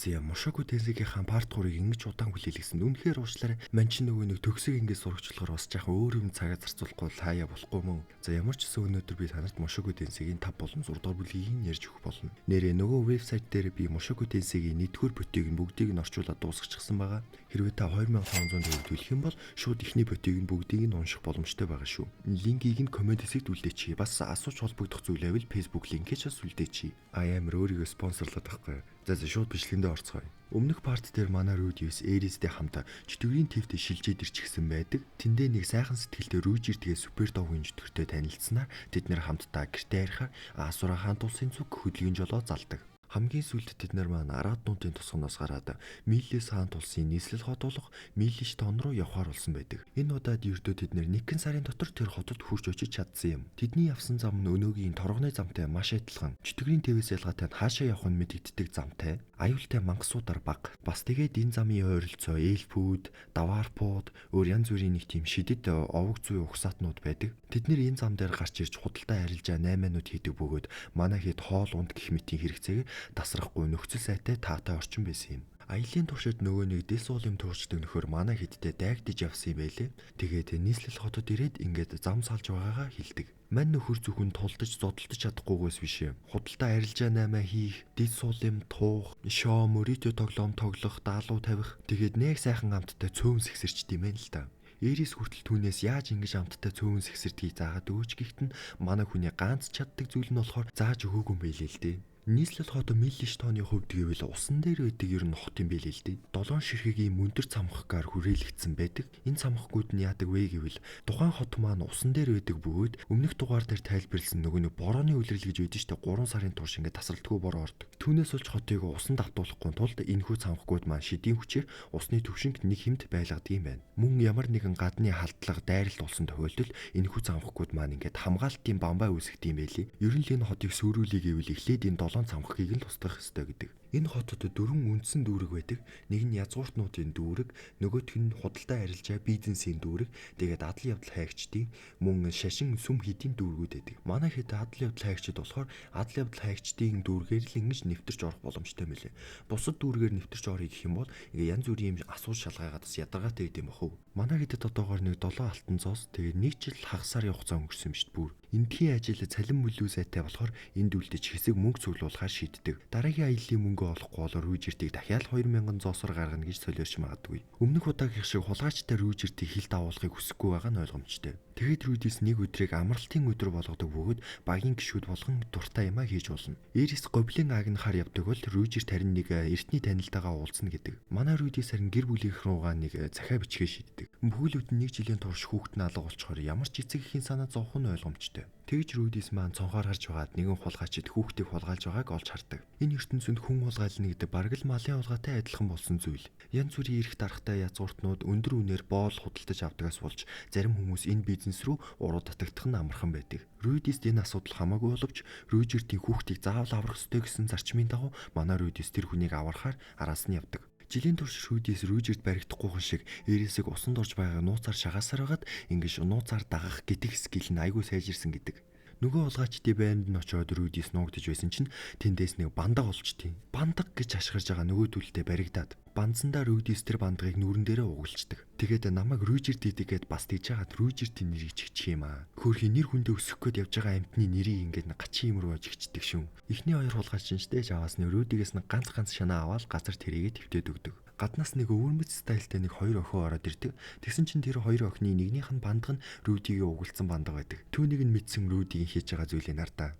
Зя Mushoku Tensei-гийнхаа part 3-ыг ингэж удаан хүлээлгэсэн. Үнэхээр уучлаарай. Ман чи нөгөө нэг төгсөг ингэ сурагчлахаар бас жаахан өөр юм цагаа зарцуулахгүй хаяа болохгүй мөн. За ямар ч гэсэн өнөөдөр би танарт Mushoku Tensei-гийн 5 болон 6 дугаар бүлгийг нь ярьж өгөх болно. Нэрээ нөгөө вебсайт дээр би Mushoku Tensei-гийн 1-р бүтийг нь бүгдийг нь орчуулад дуусгачихсан байгаа. Хэрвээ та 2500 төгрөг төлөх юм бол шууд эхний бүтийг нь бүгдийг нь унших боломжтой байгаа шүү. Линкийг нь comment хэсэгт үлдээчихье. Бас асууж холбогдох зүйл байвал Facebook линкээ ч бас үлдээчихье. А амар өөрийгөө спонсорлоод байхгүй. За за шууд бичлэгэндээ орцгоё. Өмнөх part дээр манай Rudeus Ares-тэй хамт чөтгөрийн твд шилжээд ирчихсэн байдаг. Тэндээ нэг сайхан сэтгэлтэй Рүүжир тэгээ супер довгийн чөтгөртэй танилцсанаар тэд нэр хамтдаа гэртээ харихаар Асура хаан тулсын зүг хөдөлгөн жолоо залдаг. Хамгийн сүүлд тэд нар маань Араднуудын тосгоноос гараад Миллис хаан тулсын нийслэл хот болох Миллиш тон руу явхаар болсон байдаг. Энэ удаад ердөө тэд нэр нэгэн сарын дотор тэр хотод хүрч очиж чадсан юм. Тэдний явсан зам нь өнөөгийн торгоны замтай маш адилхан. Чөтгөрийн твээс ялгаатай нь хаашаа явах нь мэдэгддэг замтай. Аюултай мангасуудаар бага. Бас тэгээд энэ замын ойролцоо эльфүүд, даваарпууд, өөр янз бүрийн нэг тийм шидэд овог зүй угсаатнууд байдаг. Тэд нэр энэ зам дээр гарч ирж худалдаа арилжаа наймаанууд хийдэг бөгөөд манай хэд хоол унд гэх мэтийн хэрэгцээгээр тасрахгүй нөхцөл сайтай таатай орчин байсан юм. Аялын туршид нөгөө нэг дэл суул юм туурчдаг нөхөр манай хэдтэй дайгдаж явсан юм байлээ. Тэгээд нийслэл хотод ирээд ингээд зам салж байгаагаа хэлдэг. Мань нөхөр зөвхөн тулдаж зодолдож чадахгүйгээс биш. Худалдаа арилжаа наймаа хийх, дэл суул юм туух, шоо мөрийтэй тоглоом тоглох, даалуу тавих. Тэгээд нэг сайхан амттай цөөн сэгсэрчд юм байна л та. Эрис хүртэл түүнээс яаж ингэж амттай цөөн сэгсэрдгийг заагаад өгөөч гэхдээ нь манай хүний ганц чаддаг зүйл нь болохоор зааж өгөөгүй юм байлээ л дээ. Нийслэл хот Миллиш тооны хувьд гэвэл усан дээр байдаг ер нь хот юм байлээ л дээ. Долоон ширхэг ийм өндөр цамхгаар хүрээлэгдсэн байдаг. Энэ цамхгууд нь яадаг вэ гэвэл тухайн хот маань усан дээр байдаг бөгөөд өмнөх дугаар дээр тайлбарлсан нөгөө нэг борооны улирал гэж байдаг шүү дээ. 3 сарын турш ингээд тасралтгүй бороо ордог. Түүнээс болж хотыг усанд автуулахгүй тулд энэхүү цамхгууд маань шидийн хүчээр усны түвшинг нэг хэмт байлгадаг юм байна. Мөн ямар нэгэн гадны халдлага дайралт болсон тохиолдолд энэхүү цамхгууд маань ингээд хамгаалтын бамбай үүсгдэг юм байлээ. Ер нь л энэ хотыг сүрүүлэе гэвэл эхлээд энэ долоон цамхгийг нь тусдах ёстой гэдэг. Энэ хотод дөрвөн үндсэн дүүрэг байдаг. Нэг нь язгууртнуудын дүүрэг, нөгөөх нь худалдаа арилжаа бизнесийн дүүрэг, тэгээд адал явдал хайгчдын мөн шашин сүм хийдийн дүүргүүд байдаг. Манай хэд адал явдал хайгчид болохоор адал явдал хайгчдын дүүргээр л ингэж нэвтэрч орох боломжтой юм билээ. Бусад дүүргээр нэвтэрч орё гэх юм бол ингээ янз бүрийн юм асууж шалгаагаад бас ядаргаатай байд юм бах уу. Манай хэдэд одоогоор нэг 7 алтан зоос тэгээд нэг жил хагасаар явах зам өнгөрсөн юм шүү дээ бүр. Эндхийн ажил цалин мөлүү сайтай болохоор энд үлдэж хэсэг мөнгө цуглуулахаар шийддэг. Дараагийн аяллаа мөнгө олохгүй болоор Рүүжиртийг дахиад 2000 зоосоор гаргана гэж солиорч магадгүй. Өмнөх удаагийнх шиг хулгайчтай Рүүжиртийг хил дагуулахыг хүсэхгүй байгаа нь ойлгомжтой. Тэгээд Рүүдис нэг өдрийг амралтын өдөр болгодог бөгөөд багийн гишүүд болгон дуртай юмаа хийж болно. Эрис гоблин агнахаар явдаг бол Рүүжирт харин нэг эртний танилтайгаа уулзна гэдэг. Манай Рүүдис харин гэр бүлийнх руугаа нэг захиа бичгээ шийддэг. Бүхэл бүтэн нэг жилийн турш хүүхэд нь алга болчхоор ямар ч эцэг эхийн санаа зовх нь ойлгомжтой. Тэгж Рүүдис маань цонхоор харж байгаад нэгэн хулгайчид хүүхдийг хулгайлж байгааг олж хардаг. Энэ ертөнцөнд хүн хулгайлна гэдэг бараг л малын хулгайтай адилхан болсон зүйл. Янз бүрийн эрх дарахтай язгууртнууд өндөр үнээр боол худалдаж авдагаас болж зарим хүмүүс энэ бизнес рүү уруу татагдах нь амархан байдаг. Рүүдист энэ асуудал хамаагүй боловч Рүүжиртийн хүүхдийг заавал аврах ёстой гэсэн зарчмын дагуу манай Рүүдис тэр хүнийг аврахаар араас нь явдаг. Жилийн турш Рүүдис Рүүжирт баригдахгүйхэн шиг Эрисийг усанд орж байгааг нууцаар шагаасаар байгаад ингэж нууцаар дагах гэдэг skill нь айгүй сайжирсан гэдэг. Нөгөө хулгайчдын байранд нь очиод Рүүдис нуугдаж байсан чинь тэндээс нэг бандаг олчтیں۔ Бандаг гэж ашгарж байгаа нөгөөдөлтэй баригдаад бандсандаа Рүүдис тэр бандгийг нүүрэн дээрээ угалчдаг. Тэгээд намайг Рүүжирт идэг гэд бас тэгж хагаад Рүүжиртийн нэрийг чигчих юм аа. Хөөрхий нэр хүндээ өсөх гээд явж байгаа амьтны нэрийг ингээд гачин юм руу жигчдэг шүү. Эхний хоёр хулгайч нь штэ жаваас нь Рүүдигээс нь ганц ганц шанаа аваад газар тэрийгэ твтээд өгдөг. Гаднаас нэг өвөрмөц стайлтай нэг хоёр охин ороод ирдэг. Тэгсэн чинь тэр хоёр охины нэгнийх нь бандаг нь Рүүдигийн угалцсан бандаг байдаг. Түүнийг нь мэдсэн Рүүдигийн хийж байгаа зүйлийг нартаа.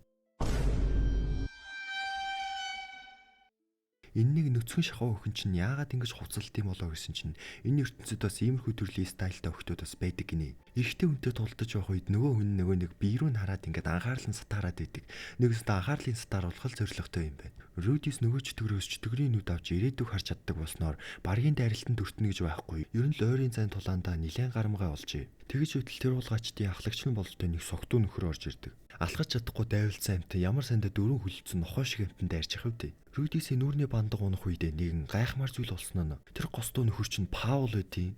Энэ нэг нүцгэн шахуу охин чинь яагаад ингэж хувцалт юм болоо гэсэн чинь энэ ертөнцид бас иймэрхүү төрлийн стайлтай охтууд бас байдаг гинэ. Эрэгтэй хүнтэй тулдаж явах үед нөгөө хүн нөгөө нэг бие рүү нь хараад ингээд анхаарал нь сатаарад байдаг. Нэгсдээ анхаарлын сатааруулах л зорилготой юм байна. Рүүдис нөгөө чөтгөрөөс чөтгөрийн нүд авч ирээдүг харж чаддаг болсноор баргийн дайралтанд өртнө гэж байхгүй. Ер нь л ойрын зайн тулаандаа нилээн гарамгай олжээ. Тэгэж үтэл тэр хулгайчдын ахлагч нь бололтой нэг согтуу нөхөр орж ирдэг. Алхаж чадахгүй дайвалсан амьтан ямар сандаа дөрвөн хөлөлдсөн нохой шиг амьтан дайрч явах вэ? Рүүдисийн нүүрний бандаг унах үедээ нэгэн гайхмаар зүйл болсон нь. Тэр гостуу нөхөр чинь Паул байдیں۔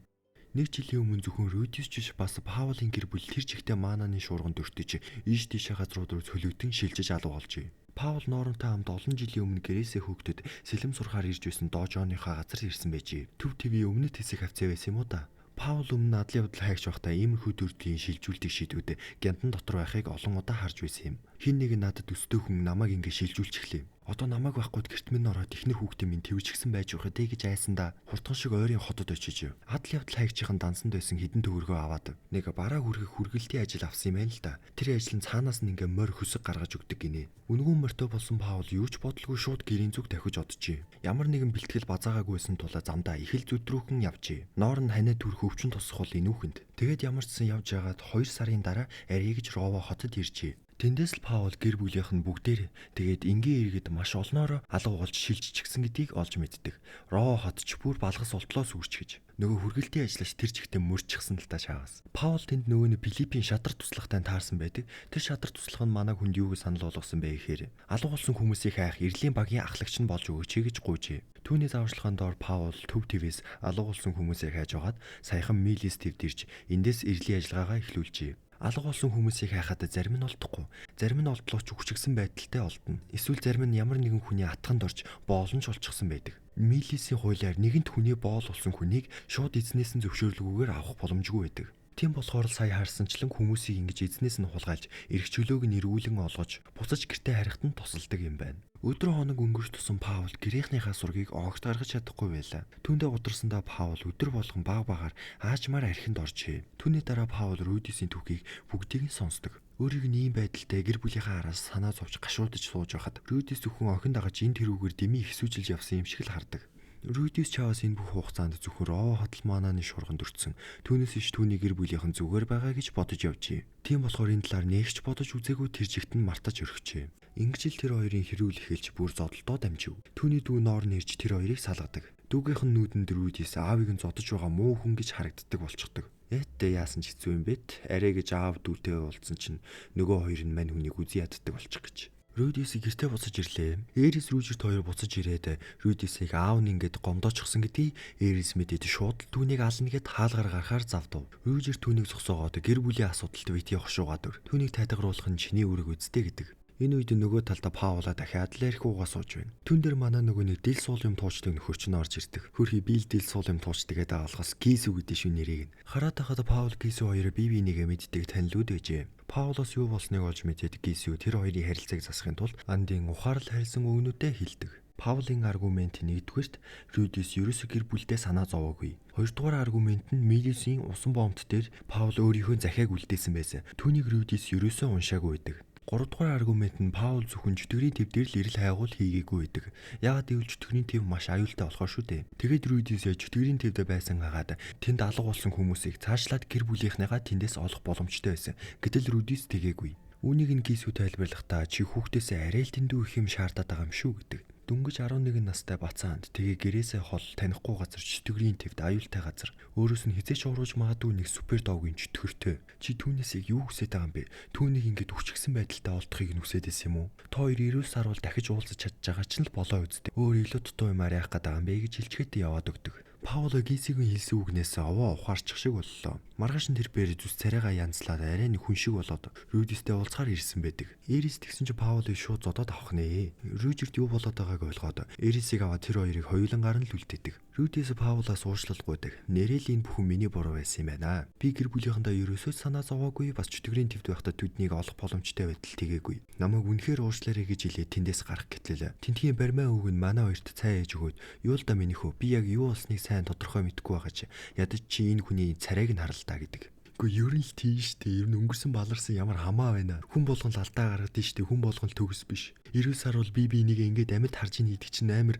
Нэг жилийн өмнө зөвхөн Рүүдис ч биш бас Паулын гэр бүл тэр чигтээ маананы шуурганд өртөж ийш тийшээ газрууд руу цөлөгдөн шилжиж алга болжээ. Паул Норонтой хамт олон жилийн өмнө гэрээсээ хөөгдөд сэлэм сурахаар ирж байсан дожооныхоо газар ирсэн байжээ. Төв твийн өмнөд хэсэг хавцаа байсан юм уу да. Паул өмнө адлын явдал хайгч байхдаа иймэрхүү төрлийн шилжүүлдэг шийдвүүд гяндан дотор байхыг олон удаа харж байсан юм. Хин нэг нь надад өстэй хүн намайг ингэ шилжүүлчихлээ. Одоо намайг байхгүйд гэрт минь ороод эхнэр хүүхдийн минь твжчихсэн байж байхад ээ гэж айсандаа хурдхан шиг ойрын хотод очиж адал явдал хайгчийн дансанд байсан хідэн төгрөгөө аваад нэг бараа хүргэх хүргэлтийн ажил авсан юм байна л да. Тэр ажил нь цаанаас нь ингээ морь хөсөг гаргаж өгдөг гинэ. Үнэгүй морьтой болсон Паул юу ч бодлого шууд гэрийн зүг давхиж одчихъя. Ямар нэгэн бэлтгэл базаагаагүй байсан тулаа замдаа их л зүдрүүхэн явжээ. Ноор нь ханаа төрөх өвчин тусах бол энүүхэнд. Тэгээд ямар ч сан явж байгаад 2 сарын дараа арий гэж Рова хотод иржээ. Тэндээс л Паул гэр бүлийнх нь бүгдээр тэгээд энгийн иргэд маш олноороо алга болж шилжчихсэн гэдгийг олж мэддэг. Роо хот ч бүр балгас ултлоос үрч гэж. Нөгөө хүргэлтийн ажиллагч тэр чигтээ мөрчихсэн л та шаагаас. Паул тэнд нөгөө нь Филиппийн шадар туслахтай таарсан байдаг. Тэр шадар туслах нь манай хүнд юуг санал болгосон бэ гэхээр алга болсон хүмүүсийг хайх эрлийн багийн ахлагч нь болж өгөөч гэж гуйжээ. Түүний зааварчилгаан доор Паул төв твээс алга болсон хүмүүсийг хайж байгаад саяхан Милис твд ирж эндээс эрлийн ажиллагаагаа эхлүүлжээ. Алга болсон хүмүүсийг хайхад зарим нь олдохгүй, зарим нь олдлооч үхчихсэн байдалтай олдоно. Эсвэл зарим нь ямар нэгэн хүний атганд орж боолонч олчихсон байдаг. Милисийн хуулиар нэгэнт хүний боол болсон хүнийг шууд эзнээс нь зөвшөөрлгүйгээр авах боломжгүй байдаг. Тийм болохоор л сая харсанчлан хүмүүсийг ингэж эзнээс нь хулгайлж, эрх чөлөөг нь эргүүлэн олгож, буцаж гэртээ харихад нь тусалдаг юм байна. Өдрө хоног өнгөрч тусан Паул гэрийнхнийхаа сургийг огт гаргаж чадахгүй байлаа. Түүндээ ударсандаа Паул өдөр болгон баг багаар аажмаар архинд оржээ. Түүний дараа Паул Рудисийн түүхийг бүгдийг нь сонсдог. Өөрийг нь ийм байдалтай гэр бүлийнхээ араас санаа зовж гашуудаж сууж байхад Рудис зөвхөн охин дагаж энэ тэрүүгээр дэмий ихсүүжилж явсан юм шиг л хардаг. Рудис Чавас энэ бүх хугацаанд зөвхөн Рова хотол манааны шуурганд өртсөн. Түүнээс иш түүний гэр бүлийнхэн зүгээр байгаа гэж бодож явжээ. Тийм болохоор энэ талаар нэгч бодож үзээгүй тэр чигт нь мартаж өргөчээ. Ингэж л тэр хоёрын хэрүүл эхэлж бүр зодолдоо дамжив. Түүний дүү Ноор нэрж тэр хоёрыг салгадаг. Дүүгийнх нь нүдэнд Рудис аавыг нь зодож байгаа муу хүн гэж харагддаг болчихдог. Ээдтэй яасан ч хэцүү юм бэ? Арай гэж аав дүүтэй уулзсан чинь нөгөө хоёр нь мань хүнийг үзий яддаг болчих гэж. Рудис гэртээ буцаж ирлээ. Эрис Рүжерт хоёр буцаж ирээд Рудисийг аав нь ингээд гомдоочихсон гэдгийг Эрис мэдээд шууд л түүнийг ална гэд хаалгаар гарахаар завдав. Рүжер түүнийг зогсоогоод гэр бүлийн асуудалд битгий хошуугаад өр. Түүнийг тайтгаруулах нь чиний үүрэг үсттэй гэдэг. Энэ үед нөгөө талдаа Паула дахиад л ярих уугаа сууж байна. Түн дээр манай нөгөө нэг дил суул юм туучдаг нөхөр чинь орж ирдэг. Хөрхи бийл дил суул юм туучдаг гэдэг болохоос Гисү гэдэг шүү нэрийг нь. Хараад байхад Паул Гисү хоёр бие бинийгээ мэддэг танилуд байжээ. Паулос юу болсныг олж мэдээд Гисү тэр хоёрын харилцааг засахын тулд Андын ухаарл харьсан өгнүүдээ хэлдэг. Паулын аргумент нэгдүгээрт Рудис ерөөсө гэр бүлдээ санаа зовоогүй. Хоёрдугаар аргумент нь Милисийн усан бомбт дээр Паул өөрийнхөө захиаг үлдээсэн байсан. Түүнийг Рудис ерөөсөө уншаагүй байдаг. Гуравдугаар аргумент нь Паул зөвхөн чөтгөрийн төв дээр л эрэл хайгуул хийгээгүй байдаг. Яагаад гэвэл чөтгөрийн төв маш аюултай болохоор шүү дээ. Тэгээд Рудис чөтгөрийн төвдөө байсан хагаад тэнд алга болсон хүмүүсийг цаашлаад гэр бүлийнхнийгаа тэндээс олох боломжтой байсан. Гэтэл Рудис тэгээгүй. Үүнийг нь Гисүү тайлбарлахдаа чи хүүхдээсээ арай л тэндүү их юм шаардаад байгаа юм шүү гэдэг. Дөнгөж 11 настай бацаанд тэгээ гэрээсээ хол танихгүй газар чөтгөрийн твд аюултай газар өөрөөс нь хизээч урууж магадгүй нэг супер догийн чөтгөртэй. Чи түүнээс яг юу хүсэж байгаа юм бэ? Түүнийг ингээд үхчихсэн байдалтай олдохыг нь хүсээд байсан юм уу? Та хоёр эрүүл сарвал дахиж уулзаж чадж байгаа чинь л болоо үсттэй. Өөр илүү дутуу юмар яах гээд байгаа юм бэ гэж хэлчихэд яваад өгдөг. Пауло Гисигийн хэлсэн үгнээс овоо ухаарчих шиг боллоо. Маргааш нь тэр бээр зүс царайгаа янзлаад арай нэг хүн шиг болоод Рудистэй уулзахаар ирсэн байдаг. Эрис тэгсэн чинь Паулыг шууд зодоод авах нэ. Рүжерт юу болоод байгааг ойлгоод Эрисийг аваад тэр хоёрыг хоёулангаар нь л үлдээдэг. Рудис Паулаас уучлал гуйдаг. Нэрэл энэ бүхэн миний буруу байсан юм байна. Би гэр бүлийнхэндээ ерөөсөө санаа зовоогүй, бас чөтгөрийн твд байхдаа тэднийг олох боломжтой байдал тэгээгүй. Намайг үнэхээр уучлаарай гэж хэлээд тэндээс гарах гэтлээ. Тентхийн баримаа үг нь манай хоёрт цай ээж өгөөд юу л да миний хөө би яг юу болсныг сайн тодорхой мэдэхгүй байгаа чи ядаж чи энэ хүний царайг нь харал та гэдэг. Гэхдээ ер нь л тийм шүү дээ. Ер нь өнгөрсөн баларсан ямар хамаа байна. Хүн болгон л алдаа гаргадаг шүү дээ. Хүн болгон л төгс биш. Эрүүл сарвал би бинийг ингээд амьд харж ийн гэдэг чинь амар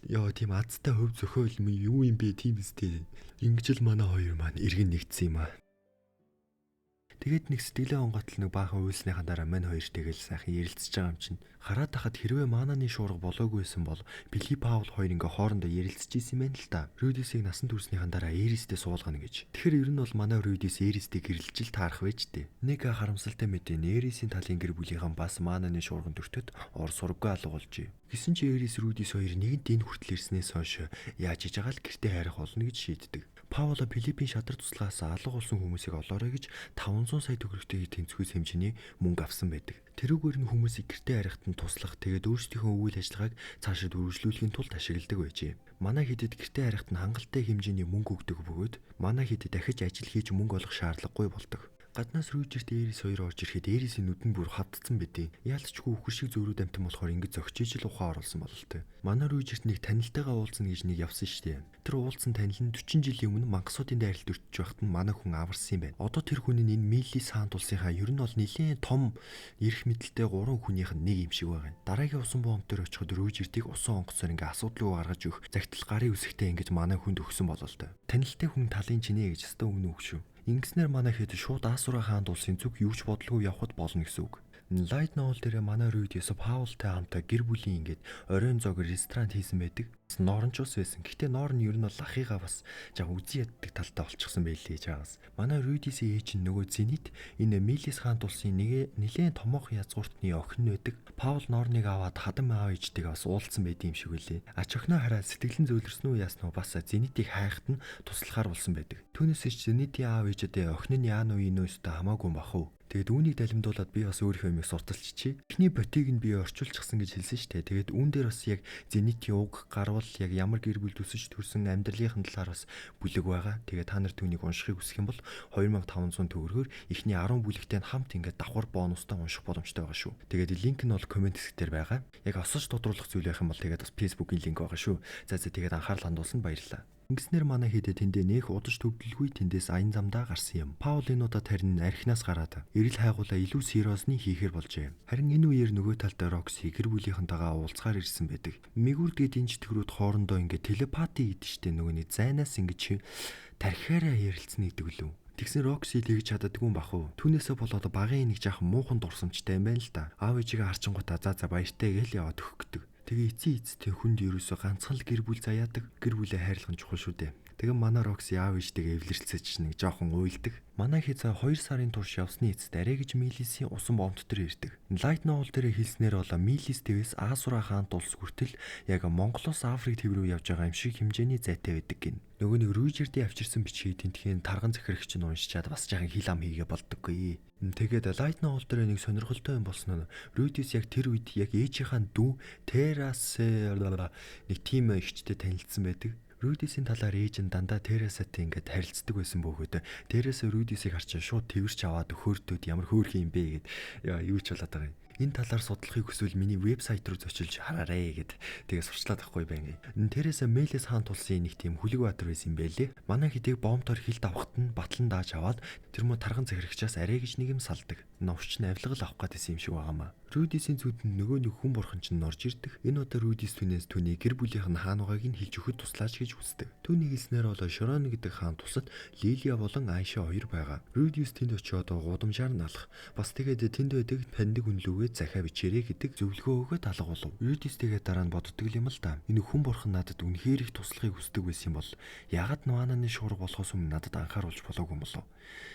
ёо тийм азтай хөв зөхөөл юм юу юм бэ тийм үстэй. Ингэж л манай хоёр маань эргэн нэгдсэн юм аа. Тэгээд нэг сэтгэлээ онгойтол нэг баахан уйлсныхаа дараа мань хоёр тэгэл сайхан ярилцж байгаа юм чинь. Хараад тахад хэрвээ манааны шуурга болоогүй байсан бол Били Паул хоёр ингээ хоорондоо ярилцж исэн юм байна л та. Рудисийг насан туршныхаа дараа Эристээ суулгана гэж. Тэгэхээр ер нь бол манай Рудис Эристийг гэрэлжил таарах байж тээ. Нэг харамсалтай мэдээ нь Эрисийн талын гэр бүлийнхэн бас манааны шуурганд өртөд ор сурггүй алга болжээ. Гэсэн чи Эрис Рудис хоёр нэгэнт энэ хүртэл ирснээс хойш яаж иж байгаа л гэртээ хайрах болно гэж шийддэг. Паула Филиппийн шадар туслахаас алга болсон хүмүүсийг олоорой гэж 500 сая төгрөгтэй тэнцвүүс хэмжээний мөнгө авсан байдаг. Тэрүүгээр нь хүмүүсийг гэртээ харихад нь туслах, тэгээд өөрсдийнхөө үйл ажиллагааг цаашид үргэлжлүүлэхийн тулд ашигладаг байжээ. Манай хэдэд гэртээ харихад нь хангалттай хэмжээний мөнгө өгдөг бөгөөд манай хэдэд дахиж ажил хийж мөнгө олох шаардлагагүй болдог. Гаднаас Рүүжерт Эрис хоёр орж ирэхэд Эрисийн нүд нь бүр хавдсан байдیں. Яалтчгүй үхэр шиг зөөрүүд амтан болохоор ингэж зөгчиж л ухаан оруулсан бололтой. Манай Рүүжерт нэг танилтайгаа уулзна гэж нэг явсан шүү дээ. Тэр уулзсан танил нь 40 жилийн өмнө мангасуудын дайралд өртөж байхад нь манай хүн аварсан юм байна. Одоо тэр хүн нь энэ Милли саанд улсынхаа ер нь бол нэлээд том эрх мэдэлтэй 3 хүнийх нь нэг юм шиг байгаа юм. Дараагийн усан бомб дээр очиход Рүүжертийг усан онгоцоор ингээ асуудалгүй гаргаж өгөх загтал гарын үсгтэй ингэж манай хүнд өгсөн бололтой. Танилтай хүн талын чинээ гэж өстө өгнө үг шүү. Ингэснээр манай хэд шууд Асура хаанд улсын зүг юу ч бодлого явахд болно гэсэн үг. Light novel дээр манай Рүйдис Паултай хамтаа гэр бүлийн ингээд оройн зог ресторан хийсэн байдаг. Норн ч ус байсан. Гэхдээ нор нь ер нь бол ахыгаа бас жаа үзий яддаг талтай болчихсон байлээ чаагаас. Манай Рүйдисийн ээж нь нөгөө Зенит энэ Милис хаанд улсын нэг нэлээд томоохон язгууртны охин байдаг. Паул Норныг аваад хадан аав ээжтэйгээ бас уулзсан байд юм шиг үлээ. Ач охиноо хараад сэтгэлэн зөөлрсөн үү яасан уу бас Зенитийг хайхад нь туслахаар болсон байдаг. Түүнээс ч Зенитийн аав ээжэдээ охин нь яана уу энэ өстө хамаагүй бах уу. Тэгээд үүнийг далимдуулаад би бас өөрийнхөө юмыг сурталччихъя. Эхний ботыг нь би орчуулчихсан гэж хэлсэн шүү дээ. Тэгээд үүн дээр бас яг Зенитийн уг гарвал яг ямар гэр бүл төсөж төрсэн амьдралынхын талаар бас бүлэг байгаа. Тэгээд та нар түүнийг уншихыг хүсэх юм бол 2500 төгрөгөөр эхний 10 бүлэгтэй нь хамт ингээд давхар бонустай унших боломжтой байгаа шүү. Тэгээд линк нь бол коммент хэсэг дээр байгаа. Яг осож тодруулах зүйл байх юм бол тэгээд бас Facebook-ийн линк байгаа шүү. За тэгээд анхаарал хандуулсанд баярлалаа. Ингэснээр манай хэдэ тэндээ нэх удаж төвдлгүй тэндээс аян замдаа гарсан юм. Паул энэ удаа тарин архинаас гараад эрэл хайгуулаа илүү сериосны хийхээр болжээ. Харин энэ үеэр нөгөө талдаа Рокси гэр бүлийнхэнтэйгээ уулзгаар ирсэн байдаг. Мигүрдгээд энэ чөтгөрүүд хоорондоо ингээ телепати гэдэг штэ нөгөө нэг зайнаас ингээ тархиараа ярилцсан гэдэг лүү. Тэгсэн Рокси тэгж чаддаггүй юм бах уу. Түүнээсээ болоод багын нэг жаахан муухан дурсамжтай юм байна л да. Аав ээжигээ харчингуудаа за баяртай гээл яваад өгөх гэдэг. Тэгээ эцсийн эцтэй хүнд ерөөсөө ганцхан л гэр бүл заяадаг. Гэр бүлээ хайрлах нь чухал шүү дээ. Тэгээ манай Рокси аав ээжтэйгээ эвлэрэлцэж нэг жоохон уйлдаг. Манай хязаа 2 сарын турш явсны эцэст арай гэж Милисийн усан бомб дотор ирдэг. Light novel дээр хэлснээр бол Милис твээс Асура хаант улс хүртэл яг Монголоос Африк төв рүү явж байгаа юм шиг хэмжээний зайтай байдаг гин. Нөгөө нэг Рүүжердийн авчирсан бичгийг тентхийн тарган захирагч нь уншичаад бас жаахан хил ам хийгээ болдоггүй. Тэгээд Light novel дээр нэг сонирхолтой юм болсон нь Рүүдис яг тэр үед яг ээжийнхаа дүү Терас нэг тим эгчтэй танилцсан байдаг. Рүүдисийн талаар ээж нь дандаа Тересатай ингээд харилцдаг байсан бөгөөд Тереса Рүүдисийг харчаа шууд тэрч аваад хөөртөөд ямар хөөрхөн юм бэ гэд юу ч болоод байгаа юм. Энэ талаар судлахыг хүсвэл миний вебсайт руу зочилж хараарэ гэд тэгээ сурчлаад авахгүй байна. Тереса Мелес хаан тулсын нэг тийм хүлэг баатар байсан юм байлээ. Манай хэдийг бомтоор хилд авахт нь батлан дааж аваад тэр мө тарган захирагчаас арай гэж нэг юм салдаг. Новч нь авилгал авах гэдсэн юм шиг байгаамаа. Рүүдисийн зүудэнд нөгөө нэг хүн бурхан чинь орж ирдэг. Энэ удаа Рүүдис түүнээс түүний гэр бүлийнх нь хаан угааг нь хэлж өгөхөд туслаач гэж хүсдэг. Түүний хэлснээр бол Шорон гэдэг хаан тусад Лилия болон Айша хоёр байгаа. Рүүдис тэнд очиод гудамжаар нь алах. Бас тэгээд тэнд байдаг таньдаг хүн лүгээ захиа бичээрэй гэдэг зөвлөгөө өгөөд алга болов. Рүүдис тэгээд дараа нь боддог юм л да. Энэ хүн бурхан надад үнэхээр их туслахыг хүсдэг байсан юм бол яагаад Нуананы шуурга болохоос өмнө надад анхааруулж болоогүй юм болов?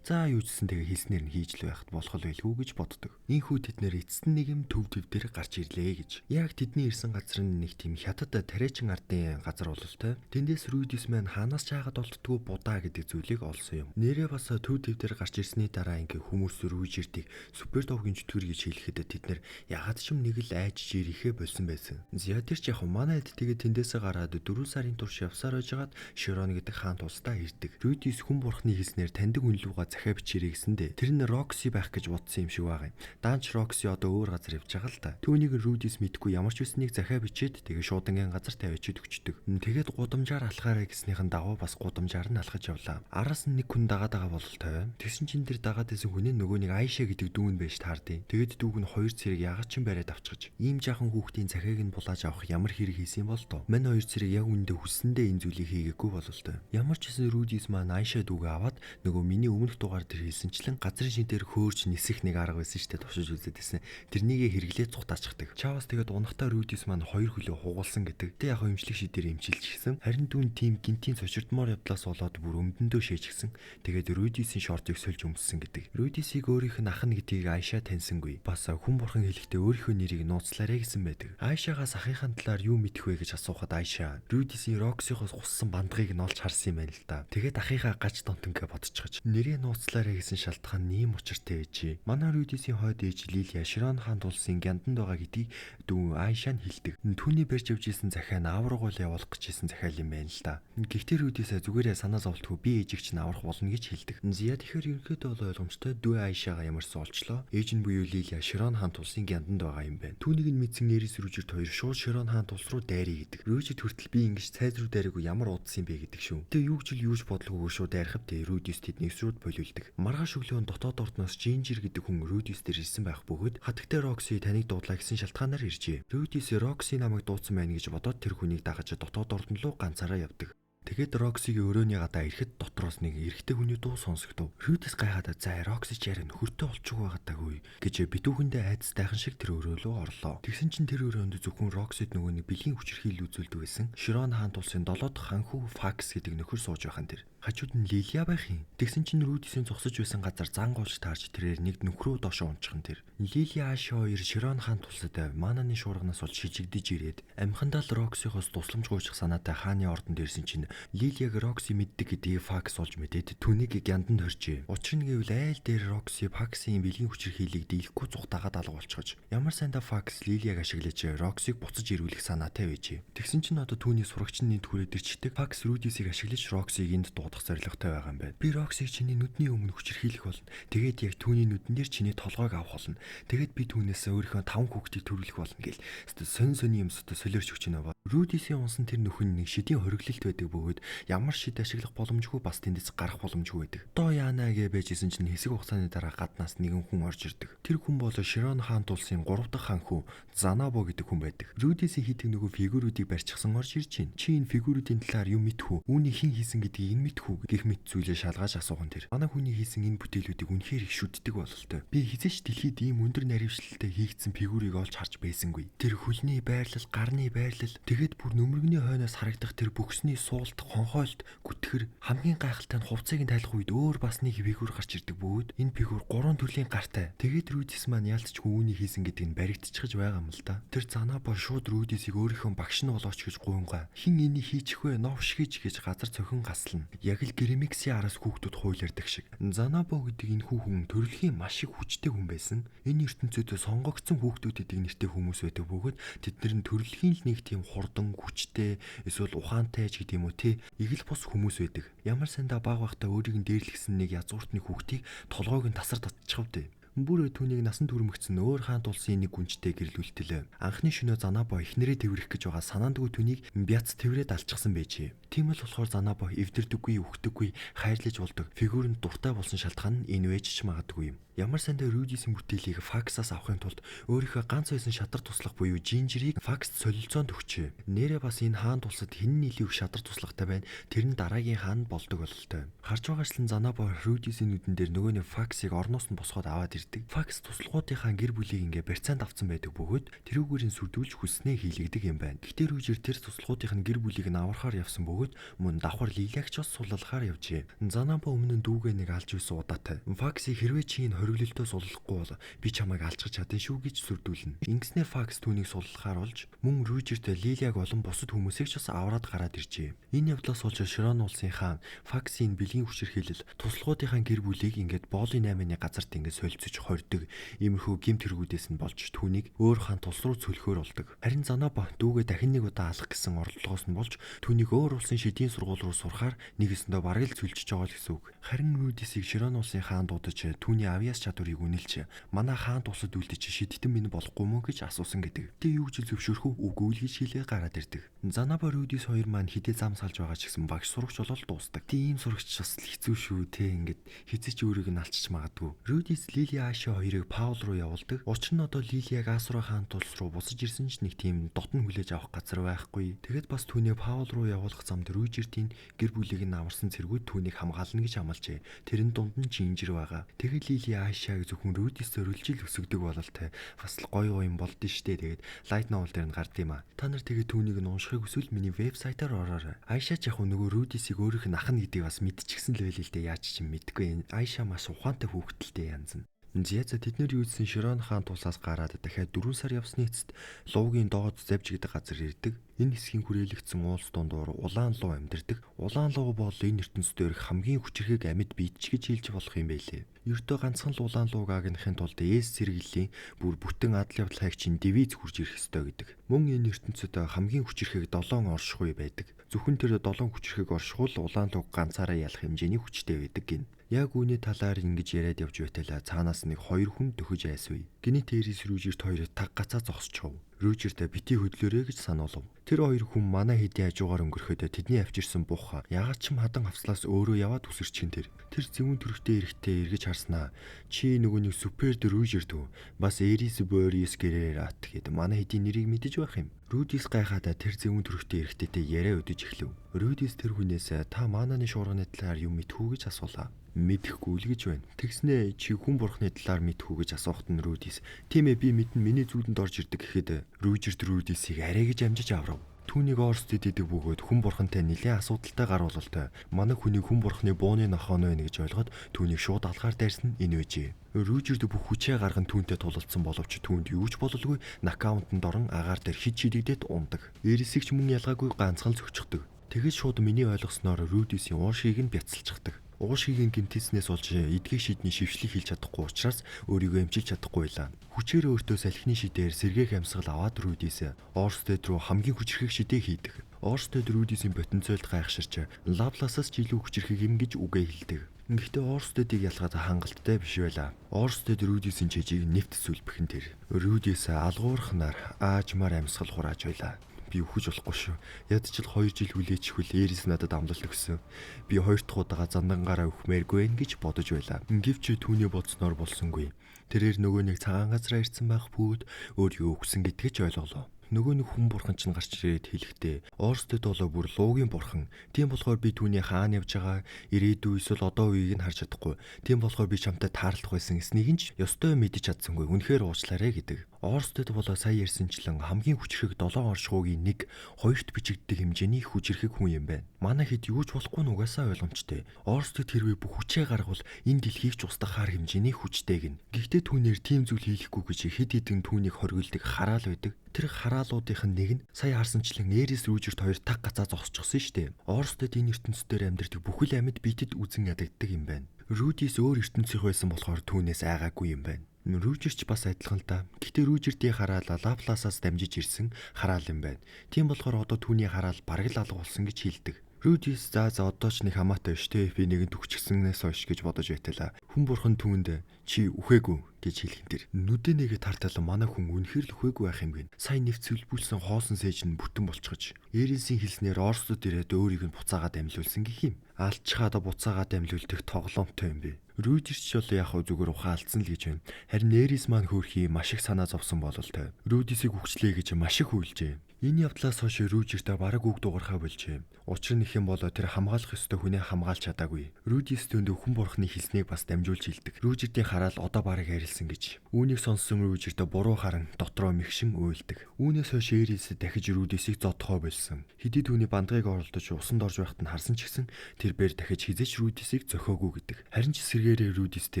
За юу ч гэсэн тэгээ хэлснээр нь хийж л байхад болох л байлгүй гэж боддог. Ийхүү тэд нэр эцэст нь нэг юм төв төв дээр гарч ирлээ гэж. Яг тэдний ирсэн газар нь нэг тийм хятад тариачин ардын газар бололтой. Тэндээс Рүүдис маань хаанаас ч хаагаад олддгүй будаа гэдэг зүйлийг олсон юм. Нэрээ бас төв төв дээр гарч ирсний дараа ингээ хүмүүс Рүүжердийг супер довгийн чөтгөр гэж хэлэхэд тэд нэр ягаад ч юм нэг л айж ирэхээ болсон байсан. За тэр ч яг манай хэд тэгээ тэндээсээ гараад 4 сарын турш явсаар байжгаад Широн гэдэг хаан тусдаа ирдэг. Рүүдис хүн бурхны хэлснээр таньдаг хүн лугаа захиа бичээрэй гэсэндээ тэр нь Рокси байх гэж бодсон юм шиг байгаа юм. Даанч Рокси одоо өөр газар явж байгаа л та. Түүнийг Рүүдис мэдгүй ямар ч үснийг захиа бичээд тэгээ шуудангийн газар тавиачид өгчдөг. Тэгээд гудамжаар алхаарай гэснийхэн дагуу бас гудамжаар нь алхаж явлаа. Араас нь нэг хүн дагаад байгаа бололтой. Тэгсэн чинь тэр дагаад байсан хүн нь нөгөө нэг Айша гэдэг дүүн байж таардیں۔ Тэгээд дүүг нь хоёр цэрэг ягаад ч юм бариад авчихж. Ийм жаахан хүүхдийн захиаг нь булааж авах ямар хэрэг хийсэн бол тоо. Мань хоёр цэрэг яг үүндээ хүссэндээ энэ зүйлийг хийгээгүй бололтой. Ямар ч гэсэн Рүүдис маань Айша дүүгээ аваад нөгөө миний өмнөх дугаар дээр хэлсэнчлэн газрын шин дээр хөөрч нисэх нэг арга байсан шүү дээ, туршиж үзээд байсан. Тэрнийгээ хэрэглээ цухтаачдаг. Чавас тэгээд унахтаа Рудис маань хоёр хөлөө хугуулсан гэдэг. Тэ яг эмчлэг шидээр эмчилчихсэн. Харин дүүн тийм гинтийн цочирдмоор явдлаас болоод бүр өмдөндөө шээжгсэн. Тэгээд Рудисийн шортыг сольж өмссөн гэдэг. Рудисийг өөрийнх нь ах нь гэдгийг Айша таньсангүй. Бас хүн бурхан хэлэхдээ өөрийнхөө нэрийг нууцлаарэ гэсэн байдаг. Айшаагаас ахынхаа талаар юу мэдэх вэ гэж асуухад Айша Рудисийн Роксихоос гуссан бандгыг нь олж харсан юм байна л да. Тэгээд ахынхаа гаж донтон гэ бодчихож нэрээ нууцлаарэ гэсэн шалтгаан нь ийм учиртай байжээ. Манай Рудисийн хойд ээж Лилия Широн хаан тулсын гянданд байгаа гэдгийг дүү Айша нь хэлдэг. Түүний барьж явж исэн захиа нь аврагуул явуулах гэж исэн захиал юм байна л да. Гэхдээ Рудисаа зүгээрээ санаа зовлтгүй би ээжийг чинь аврах болно гэж хэлдэг. Зя тэгэхээр ерөнхийдөө бол ойлгомжтой дүү Айшаага ямарсан олчлоо. Ээж нь буюу Лилия Широн хаан тулсын гянданд байгаа юм байна. Түүнийг нь мэдсэн Эрис Рүжерт хоёр шууд Широн хаан тулс руу дайръя гэдэг. Рүжерт хүртэл би ингэж цайз руу дайраагүй ямар удсан юм бэ гэдэг шүү. Тэгээ юу ч л юуж бодлогоогүй шууд дайрахад тэгээ Рудис тэднийг шууд болиулдаг. Маргааш өглөө дотоод ордноос Жинжер гэдэг хүн Рудис дээр ирсэн байх бөгөөд хатагтай Рокси таныг дуудлаа гэсэн шалтгаанаар иржээ. Рудис Рокси намайг дуудсан байна гэж бодоод тэр хүнийг дагаж дотоод ордон руу ганцаараа явдаг. Тэгээд Роксигийн өрөөний гадаа ирэхэд дотроос нэг эрэгтэй хүний дуу сонсогдов. Рудис гайхаад за Рокси ч яриа нөхөртэй болчихгүй байгаатаагүй гэж битүүхэндээ айдас тайхан шиг тэр өрөө рүү орлоо. Тэгсэн чинь тэр өрөөнд зөвхөн Роксид нөгөө нэг бэлгийн хүчирхийлэл үзүүлдэг байсан. Широн хаан тулсын 7 дахь ханхүү Факс гэдэг нөхөр сууж байхan тэр. Хажууд нь Лилия байх юм. Тэгсэн чинь Рудисийн зогсож байсан газар зан гуйлж таарч тэрээр нэг нөхрөө доошоо унчихan тэр. Лилия Ааш хоёр Широн хаан тулсад мананы шуурганаас болж шижигдэж ирээд амхандаа л Роксихоос тусламж гуйчих санаатай хааны ордонд ирсэн чинь Лилияг Рокси мэддэг гэдгийг Факс олж мэдээд түүнийг гянданд хоржээ. Учир нь гэвэл айл дээр Рокси Факсийн бэлгийн хүчирхийллийг дийлэхгүй зүхтаагаад алга болчихож. Ямар сайндаа Факс Лилияг ашиглаж Роксиг буцаж ирүүлэх санаатай байжээ. Тэгсэн чинь одоо түүний сурагч нь энд хүрээд ирчдэг. Факс Рудисийг ашиглаж Роксиг энд дуудах зорилготой байгаа юм байна. Би Роксиг чиний нүдний өмнө хүчирхийлэх болно. Тэгээд яг түүний нүдэн дээр чиний толгойг авах болно. Тэгээд би түүнээс өөрийнхөө 5 хүүхдийг төрүүлэх болно гэл. Сонь сонь юм солиорч өгч байна. Рудисийн унсан тэр нөхөн нэг шидийн хориглолт байдаг бөгөөд ямар шид ашиглах боломжгүй бас тэндээс гарах боломжгүй байдаг. Одоо яана гэж байжсэн чинь хэсэг хугацааны дараа гаднаас нэгэн хүн орж ирдэг. Тэр хүн бол Широн хаан тулсын 3 дахь хаан хүү Занабо гэдэг хүн байдаг. Рудисийн хийдэг нөгөө фигүрүүдийг барьчихсан орж ирж байна. Чи энэ фигүрүүдийн талаар юм мэдэх үү? Үүнийг хэн хийсэн гэдгийг энэ мэдэх үү гэх мэт зүйлээ шалгааж асуухан тэр. Манай хүний хийсэн энэ бүтээлүүдийг үнэхээр их шүтдэг бололтой. Би хэзээ ч дэлхийд ийм өндөр наривчлалтай хийгдсэн фигүрийг олж харж байсангүй. Тэр хөлний байрлал, гарны байрлал, тэгээд бүр нүмергний хойноос харагдах тэр бөхсний суулт, хонхойлт, гүтгэр хамгийн гайхалтай нь хувцыг нь тайлах үед өөр бас нэг фигүр гарч ирдэг бөгөөд энэ фигүр 3 төрлийн гартай. Тэгээд Рудис маань ялцчгүй үүнийг хийсэн гэдгийг нь баригдчихж байгаа юм л да. Тэр Занабо шууд Рудисийг өөрийнхөө багш нь болооч гэж гуйнгаа. Хин энийг хийчих вэ? Новш хийж гэж газар цохин гаслана. Яг л Гремиксийн араас хүүхдүүд хуйлаардаг шиг. Занабо гэдэг энэ хүн төрөлхийн маш их хүчтэй хүн байсан. Энэ ертөнцид сонгогдсон хүүхдүүд гэдэг нэртэй хүмүүс байдаг бөгөөд тэд нар нь төрөлхийн л нэг тийм хурдан, хүчтэй, эсвэл ухаантай ч гэдэг юм уу те. Игэл бус хүмүүс байдаг. Ямар сандаа баг байхдаа өөрийг нь дээрлэхсэн нэг язгууртны хүүхдийг толгойг нь тасар татчихав дээ. Бүр түүнийг насан турмөгцөн өөр хаан тулсын нэг гүнжтэй гэрлүүлтэлээ. Анхны шөнөө Занабо эхнэрээ тэврэх гэж байгаа санаандгүй түүнийг бяц тэврээд алчихсан байжээ. Тийм л болохоор Занабо эвдэрдэггүй, үхдэггүй, хайрлаж болдог. Фигүрэнд дуртай болсон шалтгаан нь энэ байж ч магадгүй юм. Ямар сандаа Рудисийн бүтээлийг Факсаас авахын тулд өөрийнхөө ганц байсан шатар туслах буюу Жинжерийг Факст солилцоонд өгчээ. Нэрээ бас энэ хаан тулсад хэн нь илүү их шатар туслахтай байна. Тэр нь дараагийн хаан болдог бололтой. Харж байгаачлан Занабо Рудисийн нүдэн дээр нөгөө нэг Факсыг орноос нь босгоод аваад ирдэг. Факс туслахуудынхаа гэр бүлийг ингээ барьцаанд авсан байдаг бөгөөд тэрүүгээр нь сүрдүүлж хүснээ хийлэгдэг юм байна. Гэхдээ Ружер тэр туслахуудынх нь гэр бүлийг нь аврахаар явсан бөгөөд мөн давхар Лилагч бас суллахаар явжээ. Занабо өмнө нь дүүгээ нэг алж үйсэн удаатай. Факсыг хэрвээ чи энэ хориглолтоо суллахгүй бол би чамайг алчгаж чадна шүү гэж сүрдүүлнэ. Ингэснээр Факс түүнийг суллахаар болж мөн Ружерт Лилиаг болон бусад хүмүүсийг ч бас авраад гараад иржээ. Энэ явдлаас болж Широн улсын хаан Факсийн бэлгийн хүчирхийлэл туслахуудынхаа гэр бүлийг ингээд боолын 8-ны газарт ингээд солилцож хордог иймэрхүү гэмт хэрэгүүдээс нь болж түүнийг өөр хаан тулс руу цөлхөөр болдог. Харин Занабо дүүгээ дахин нэг удаа алах гэсэн оролдлогоос нь болж түүнийг өөр улсын шидийн сургууль руу сурахаар нэгэсэндээ бараг л цөлжиж байгаа л гэсэн үг. Харин Рудисийг Широн улсын хаан дуудаж түүний авьяас чадварыг үнэлж манай хаан тулсад үлдэж шидтэн минь болохгүй мөө гэж асуусан гэдэг. Тэ юу гэж зөвшөөрөх үү? Үгүй л гэж хэлээ гараад ирдэг. Занабо Рудис хоёр маань хідээ зам салж байгаа ч гэсэн багш сурагч болол дуустдаг. Тэ ийм сурагч бас хэцүү шүү те ингээд хизээч өөрийг нь алчиж магадгүй. Рудис Лили Лили Аша хоёрыг Паул руу явуулдаг. Учир нь одоо Лили яг Асура хаан тулс руу буцаж ирсэн ч нэг тийм дотн хүлээж авах газар байхгүй. Тэгэд бас түүний Паул руу явуулах замд Рүжердийн гэр бүлийг нь амарсан цэргүүд түүнийг хамгаална гэж амлажээ. Тэрэн дунд нь Жинжир байгаа. Тэгэд Лили Ашаг зөвхөн Рүдис зориулж л өсгдөг бололтой. Бас л гоё гоё юм болд нь штэ. Тэгээд Light Novel дээр нь гард юм а. Та нар тэгээд түүнийг нь уншихыг хүсвэл миний вебсайтаар ороорой. Айша ч яг нөгөө Рүдисийг өөрийнх нь ах нь гэдгийг бас мэдчихсэн л байл л дээ. Яаж ч юм мэдгүй. Айша маш ухаантай хүүхдэлтэй янз нь. Зя тэд нэр юудсан Широн хаан тулсаас гараад дахиад 4 сар явсны эцэст Луугийн доод завж гэдэг газар ирдэг. Энэ хэсгийн хүрээлэгдсэн уулс дундуур улаан луу амьдардаг. Улаан луу бол энэ ертөнцийн дээрх хамгийн хүчирхэг амьд биет ч гэж хэлж болох юм байлээ. Ердөө ганцхан л улаан лууг агнахын тулд ээс сэргэллийн бүр бүтэн адал явдал хайгчийн девиз хурж ирэх ёстой гэдэг. Мөн энэ ертөнцид хамгийн хүчирхэг 7 оршихуй байдаг. Зөвхөн тэр 7 хүчирхэг оршихуй л улаан лууг ганцаараа ялах хэмжээний хүчтэй байдаг гин. Яг үүний талаар ингэж яриад явж байтал цаанаас нэг хоёр хүн дөхөж айсвэ. Гинэт Эрис Рүжерт хоёр таг гацаа зогсчихов. Рүжерт бити хөдлөөрэй гэж сануулв. Тэр хоёр хүн манай хэдийн хажуугаар өнгөрөхөд тэдний авчирсан бух ягаад ч юм хадан авслаас өөрөө яваад үсэрчин тэр. Тэр зэвүүн төрхтэй эрэхтэй эргэж харснаа. Чи нөгөө нэг супер Рүжерт үү? Бас Эрис Борис гэрээр ат гэд манай хэдийн нэрийг мэдэж байх юм. Рүдис гайхаадаа тэр зэвүүн төрхтэй эрэхтэйтэй яриа өдөж эхлэв. Рүдис тэр хүнээс та манааны шуурганы талаар юм мэдхүү гэж асуулаа. Мэдэхгүй л гэж байна. Тэгснээ чи хүн бурхны талаар мэдхүү гэж асуухт нь Рүдис тийм ээ би мэднэ, миний зүүдэнд орж ирдэг гэхэд Рүжерт Рүдисийг арай гэж амжиж аврав. Түүнийг Орстед идэг бөгөөд хүн бурхантай нэлээд асуудалтай гаруулалтай. Манай хүнийг хүн бурхны бууны нохоон байна гэж ойлгоод түүнийг шууд алгаар дайрсан энэ байжээ. Рүжерд бүх хүчээ гарган түүнтэй тулалдсан боловч түүнд юу ч бололгүй нокаунтанд орон агаар дээр хид шидэгдээд ундаг. Эрисийг ч мөн ялгаагүй ганцхан зөгчихдөг. Тэгэд шууд миний ойлгосноор Рүдисийн уушгийг нь бяцалчихдаг. Уушгийг гэмтээснээс болж эдгэх шидний шившлийг хийлж чадахгүй учраас өөрийгөө эмчилж чадахгүй байлаа. Хүчээр өөртөө салхины шидээр сэргээх амьсгал аваад Рүдис Орстед рүү хамгийн хүчирхэг шидээ хийдэг. Орстед Рүдисийн потенциалд гайхширч Лавласаас ч илүү хүчирхэг юм гэж үгээ хэлдэг. Гэхдээ Орстедийг ялгаад хангалттай биш байлаа. Орстед Рүдисийн чэжийг нэвт сүлбэхэн тэр. Рүдис алгуурхнаар аажмаар амьсгал хурааж байлаа. Би үхэж болохгүй шүү. Ядчил 2 жил хүлээчихвэл Эрис надад амлалт өгсөн. Би 2 дахь удаага зандангаараа үхмээргүй байх гэж бодож байлаа. Гэвч түүний бодсноор болсонгүй. Тэрээр нөгөө нэг цагаан газраа ирсэн байх бөгөөд өөр юу өгсөн гэдгийг ч ойлголоо. Нөгөө нэг хүн бурхан чинь гарч ирээд хэлэхдээ Орстед болоо бүр луугийн бурхан. Тийм болохоор би түүний хаана явж байгаа ирээдүй эсвэл одоо үеийг нь харж чадахгүй. Тийм болохоор би чамтай таарлах байсан эснийг нь ч ёстой мэдэж чадсангүй. Үнэхээр уучлаарай гэдэг. Орстед болоо сая ярьсанчлан хамгийн хүчирхэг 7 оршихуйгийн нэг хоёрт бичигддэг хэмжээний хүчирхэг хүн юм байна. Манай хэд юу ч болохгүй нь угаасаа ойлгомжтой. Орстед хэрвээ бүх хүчээ гаргавал энэ дэлхийг ч устгахаар хэмжээний хүчтэй гин. Гэхдээ түүнээр тийм зүйл хийхгүй гэж хэд хэдэн түүнийг хоригддаг хараал байдаг. Тэр хараалуудынх нь нэг нь сая харсанчлан Эрис Рүжерт хоёр таг гацаа зогсчихсон шүү дээ. Орстед энэ ертөнцийн амьдардаг бүхэл амьд биетэд үзен ядагддаг юм байна. Рүдис өөр ертөнцийнх байсан болохоор түүнээс айгаагүй юм байна. Рүжерч бас адилхан л да. Гэтэ Рүжердийн хараал Лавласаас дамжиж ирсэн хараал юм байна. Тийм болохоор одоо түүний хараал бараг л алга болсон гэж хэлдэг. Рүдис за одоо ч нэг хамаатай биш те. Би нэгэн төгчгсэнээс хойш гэж бодож байталаа. Хүн бурхан түүнд чи үхээгүй гэж хэлхэн тэр. Нүдэ нэгэ тартал манай хүн үнэхэр л үхээгүй байх юм гин. Сая нэвцүүлбүүлсэн хоосон сэж нь бүтэн болчихож. Эрисийн хэлснээр Орстод ирээд өөрийг нь буцаагаад амьлуулсан гэх юм. Алчхаад буцаагаад амьлуулдаг тоглоомтой юм бэ. Рүдерч бол яг хөө зүгээр ухаан алдсан л гэж байна. Харин Эрис маань хөөрхий маш их санаа зовсон бололтой. Рүдисийг үхчлээ гэж маш их хүйлжээ. Энэ явдлаас хойш Рүжертэй бараг үг дуугархаа болжээ. Учир нь их юм бол тэр хамгаалах ёстой хүнээ хамгаалж чадаагүй. Рүдис түүнд хүн бурхны хэлснийг бас дамжуулж хэлдэг. Рүжердийн хараал одоо бараг арилсан гэж. Үүнийг сонссон Рүжертэй буруу харан дотроо мэгшин уйлдаг. Үүнээс хойш Эрис дахиж Рүдисийг зодохоо болсон. Хэдий түүний бандгыг оролдож усанд орж байхад нь харсан ч гэсэн тэр бэр дахиж хизээч Рүдисийг зохиогүй гэдэг. Харин ч сэргээрээ Рүдистэй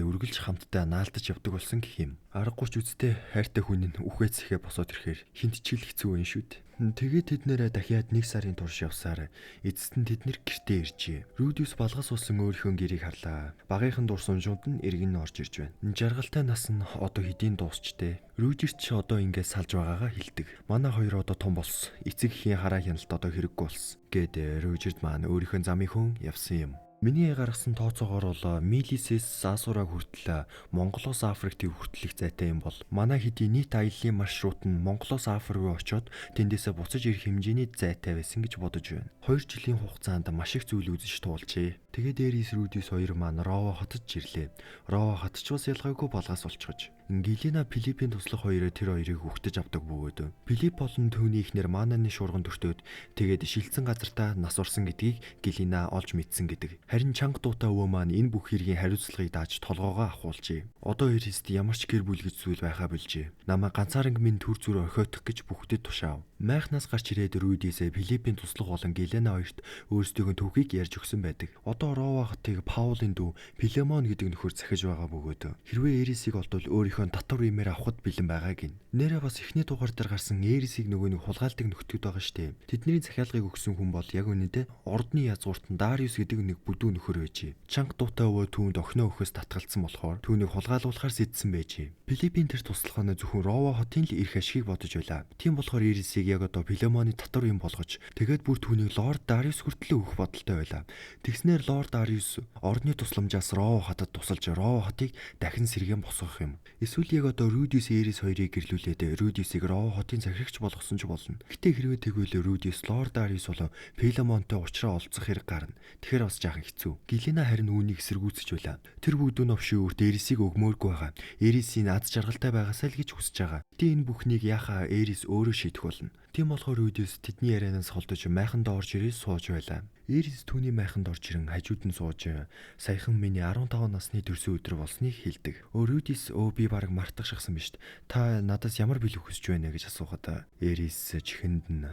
үргэлж хамтдаа наалдаж явдаг болсон гэх юм. Аргагүй ч үсттэй хайртай хүн нь үхээ цэхээ босоод ирэхээр хинт ч л хэцүү юм шүү дээ. Тэгээд тэд нэрээ дахиад 1 сарын турш явсаар эцэст нь тэд нэр гэртээ иржээ. Рүдис балгас болсон өөрийнхөө гэрийг харлаа. Багийнхан дурсамжууд нь эргэн нь орж ирж байна. Жаргалтай нас нь одоо хэдийн дуусчтэй. Рүжерч ч одоо ингээд салж байгаагаа хэлдэг. Манай хоёр одоо том болсон. Эцэг эхийн хараа хяналт одоо хэрэггүй болсон. Гээд Рүжерд маань өөрийнхөө замын хүн явсан юм. Миний гаргасан тооцоогоор бол Милисээс Асураг хүртэл Монголоос Африк төв хүртэлх зайтай юм бол манай хэдий нийт аяллаа маршрут нь Монголоос Африк руу очиод тэндээсээ буцаж ирэх хэмжээний зайтай байсан гэж бодож байна. 2 жилийн хугацаанд маш их зүйл үзэж туулжээ. Тэгээд Эрис Рудис хоёр маань Рова хотод ирлээ. Рова хот ч бас ялгаагүй балгаас олчихож. Гелена Филиппийн туслах хоёроо тэр хоёрыг үхтэж авдаг бөгөөд Филипп болон түүний эхнэр Мананы шуурган төртөөд тэгээд шилжсэн газартаа нас орсон гэдгийг Гелена олж мэдсэн гэдэг. Харин чанга дуутай өвөө маань энэ бүх хэргийн хариуцлагыг дааж толгоогоо ахуулжээ. Одоо Эрист ямар ч гэр бүл гэж зүйл байхаа болжээ. Намайг ганцааранг минь төр зүр орхиотох гэж бүхдэд тушаав. Майхнаас гарч ирээд Рудисээ Филиппийн туслах болон Гелена хоёрт өөрсдийнх нь түүхийг ярьж өгсөн байдаг. Одоо Рова хотыг Паулын дүү Филемон гэдэг нөхөр захиж байгаа бөгөөд хэрвээ Эрисийг олдвол өөрийнхөө татвар имээр авахд бэлэн байгаа гин. Нэрээ бас эхний дугаар дээр гарсан Эрисийг нөгөө нэг хулгайлдаг нөхдүүд байгаа штэ. Тэдний захиалгыг өгсөн хүн бол яг үнэндээ ордны язгуурт нь Дариус гэдэг нэг бүдүүн нөхөр байжээ. Чанга дуутай өвөө түүнд охиноо өхөөс татгалцсан болохоор түүнийг хулгайлуулахар сэдсэн байжээ. Филиппийн тэр туслах нь зөвхөн Рова хотын л эрх ашигыг бодож байлаа. Тийм болохоор Эрисийг яг одоо Филемоны татвар юм болгож тэгээд бүр түүнийг Лорд Дариус хүртэл өгөх бодолтой байлаа. Тэгснээр Лорд Дариус ордны тусламжаас Рова хотод тусалж Рова хотыг дахин сэргээн босгох юм. Эсвэл яг одоо Рудис Эрис хоёрыг гэрлүүлээд Рудисыг Рова хотын захирагч болгосон ч болно. Гэтэ хэрвээ тэгвэл Рудис Лорд Дариус болон Филемонтой уулзраа олцох хэрэг гарна. Тэгэхээр бас жаахан хэцүү. Гелена харин үүнийг эсэргүүцэж байлаа. Тэр бүдүүн новшийн үрт Эрисийг өгмөөргүй байгаа. Эрисийн аз жаргалтай байгаасай л гэж хүсэж байгаа. Гэтэ энэ бүхнийг яхаа Эрис өөрөө шийдэх болно. Тийм болохоор Рудис тэдний ярианаас холдож майханд орж ирээ сууж байлаа. Эрис түүний майханд орж ирэн хажууд нь сууж саяхан миний 15 насны төрсөн өдөр болсныг хэлдэг. Рудис би бараг мартах шахсан биш. Та надаас ямар бэлэг хүсэж байна гэж асуухад Эрис чихэнд нь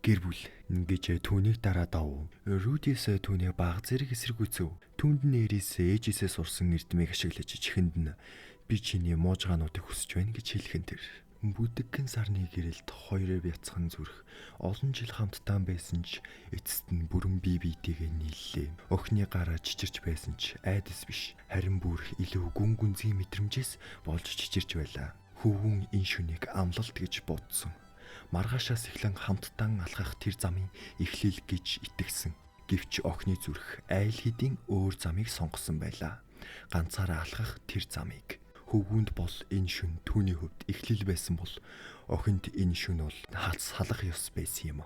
гэр бүл гэж түүнийг дараа давв. Рудис түүнийг баг зэрэг эсэргүүцэв. Түүнд нь Эрис ээжээсээ сурсан эрдмийг ашиглаж чихэнд нь би чиний муужгаануудыг хүсэж байна гэж хэлхэн тэр. Бүдэгхэн сарны гэрэлд хоёроо бяцхан зүрх олон жил хамтдаа байсан ч эцэст нь бүрэн бие биетэйгээ нийллээ. Охины гараа чичирч байсан ч айдас биш. Харин бүр илүү гүн гүнзгий мэдрэмжээс болж чичирч байлаа. Хөвгүн энэ шүнийг амлалт гэж бодсон. Маргаашаас эхлэн хамтдаа алхах тэр замын эхлэл гэж итгэсэн. Гэвч охины зүрх айл хэдийн өөр замыг сонгосон байлаа. Ганцаараа алхах тэр замыг. Хөвгүүнд бол энэ шүн түүний хувьд эхлэл байсан бол охинд энэ шүн бол салах ёс байсан юм.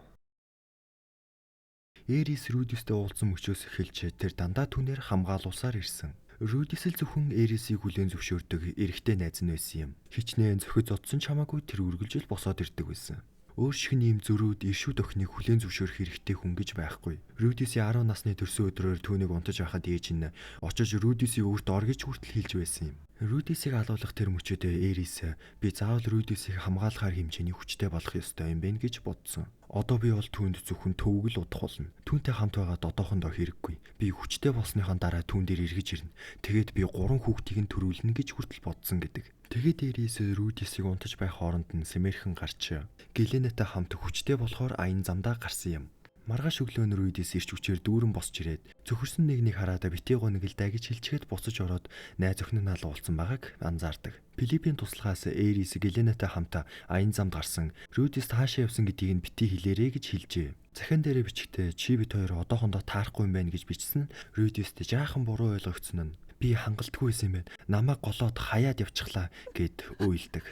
Эрис Рудистэй уулзсан мөчөөс эхэлж тэр дандаа түүнээр хамгаалуулсаар ирсэн. Рудис л зөвхөн Эрисийг хүлээн зөвшөөрдөг эрэгтэй найз нь байсан юм. Хичнээн зөхөж зодсон ч хамаагүй тэр үргэлжил босоод ирдэг байсан. Өөр шиг ийм зөрүүд иршүүд охиныг хүлээн зөвшөөрөх хэрэгтэй хүн гэж байхгүй. Рудисийн 10 насны төрсөн өдрөөр түүнийг унтаж байхад ээж нь очиж Рудисийн өвөрт ор гэж хүртэл хэлж байсан юм. Рудисийг алуулах тэр мөчөд Эрис би заавал Рудисийг хамгаалахар хэмжээний хүчтэй болох ёстой юм байна гэж бодсон. Одоо би бол түүнд зөвхөн төвөг л удах болно. Түүнтэй хамт байгаад одоохондоо хэрэггүй. Би хүчтэй болсныхон дараа түүн дээр эргэж ирнэ. Тэгээд би 3 хүүхдийг нь төрүүлнэ гэж хүртэл бодсон гэдэг. Тэгээд Эрис Рудисийг унтаж байх хооронд нь сэмэрхэн гарч Геленатай хамт хүчтэй болохоор аян замдаа гарсан юм. Маргааш өглөө нь Рудис ирч хүчээр дүүрэн босч ирээд цөхөрсөн нэг нэг хараадаа битгий гоног л даа гэж хэлчихэд буцаж ороод найз охин нь алуулсан байгааг анзаардаг. Филиппийн туслахаас Эрис Геленатай хамт аян замд гарсан. Рудис хаашаа явсан гэдгийг нь битгий хэлээрэй гэж хэлжээ. Захиан дээрээ бичгтээ чи бит хоёр одоохондоо таарахгүй юм байна гэж бичсэн. Рудист жаахан буруу ойлгогдсон нь би хангалтгүй байсан юм байна. Намайг голоод хаяад явчихлаа гэд уйлдаг.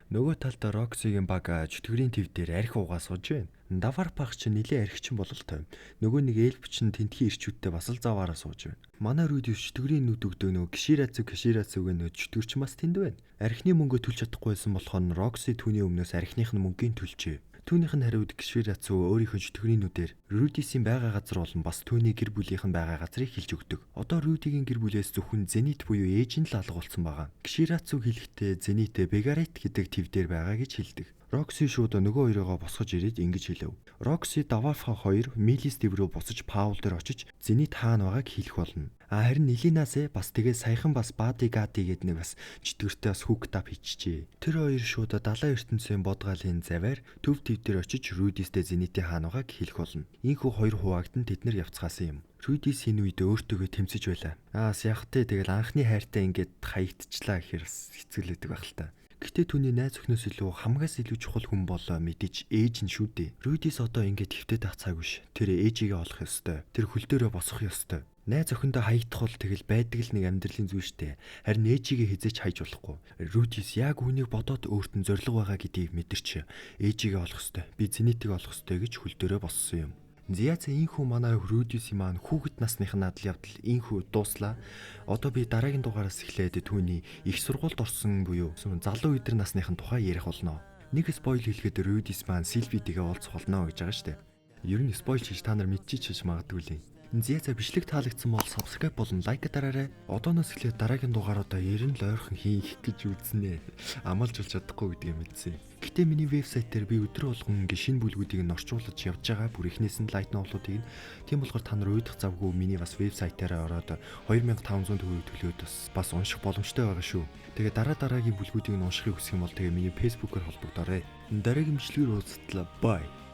Нөгөө талд Роксигийн баг чөтгөрийн төв дээр архи угаа сууж байна. Давар пах чинь нилээ архичин бололтой. Нөгөө нэг эльф чинь тентхийн ирчүүдтэй бас л заваараа сууж байна. Манай Рудис чөтгөрийн нүд өгдөг нөгөө Киширацу Киширацу гэх нөгөө чөтгөрч бас тэнд байна. Архины мөнгө төлж чадахгүй байсан болохоор нь Рокси түүний өмнөөс архиных нь мөнгийг төлжээ. Түүнийх нь хариуд Киширацу өөрийнхөө чөтгөрийн нүдээр Рудисийн байгаа газар болон бас түүний гэр бүлийнх нь байгаа газрыг хэлж өгдөг. Одоо Рудигийн гэр бүлээс зөвхөн Зенит буюу ээж нь л алга болсон байгаа. Киширацу хэлэхдээ Зенит Бегарет гэдэг төв дээр байгаа гэж хэлдэг. Рокси шууд нөгөө хоёроо босгож ирээд ингэж хэлэв. Рокси Давафа хоёр Милис төв рүү буцаж Паул дээр очиж Зенит хаана байгааг хэлэх болно. А харин Элинасээ бас тэгээ саяхан бас Бади Гади гэдэг нэг бас чөтгөртэй бас hooked up хийчихжээ. Тэр хоёр шууд далайн ертөнцийн бодгаалын заваар төв төв дээр очиж Рудистэй Зенитийн хаана байгааг хэлэх болно. Ийхүү хоёр хуваагдан тэд нэр явцгаасан юм. Рудис энэ үед өөртөөгөө тэмцэж байлаа. Аас яхтэй тэгэл анхны хайртай ингээд хаягдчихлаа гэхээр бас хэцүүлээдэг байх л та. Гэхдээ түүний найз охиноос илүү хамгаас илүү чухал хүн бол мэдээж ээж нь шүү дээ. Рудис одоо ингээд хэвтээд байх цаг биш. Тэр ээжигээ олох ёстой. Тэр хөл дээрээ босох ёстой. Найз охиндоо хаягдах бол тэгэл байдаг л нэг амьдралын зүйл штэ. Харин ээжигээ хэзээ ч хайж болохгүй. Рудис яг үүнийг бодоод өөрт нь зориг байгаа гэдгийг мэдэрч ээжигээ олох ёстой. Би Зенитийг олох ёстой гэж хөл дээрээ боссон юм. Зяаца инхүү манай Рудисын маань хүүхэд насных нь адал явдал инхүү дууслаа. Одоо би дараагийн дугаараас эхлээд түүний их сургуульд орсон буюу залуу өдр насныхын тухай ярих болно. Нэг spoil хэлэхэд Рудис маань Силвитэйгээ уулзах болно гэж байгаа штэ. Ер нь spoil хийж та нар мэдчихэж магадгүй л юм. Зяаца бичлэг таалагдсан бол subscribe болон like дараарай. Одооноос эхлээд дараагийн дугааруудаа ер нь л ойрхон хийх гэж үзнэ. Амлаж болж чадахгүй гэдгийг мэдсэн. Гэтэ миний вебсайт дээр би өдөр болгон ингээ шинэ бүлгүүдийг нь орчуулж явж байгаа. Бүр эхнээс нь light novel-уудыг нь. Тийм болохоор та нар уйдах завгүй миний бас вебсайтаараа ороод 2500 төгрөг төлөөд бас унших боломжтой байгаа шүү. Тэгээ дараа дараагийн бүлгүүдийг нь уншихыг хүсэх юм бол тэгээ миний Facebook-оор холбогдоорой. Дараагийн бичлэгээр уулзтлаа. Bye.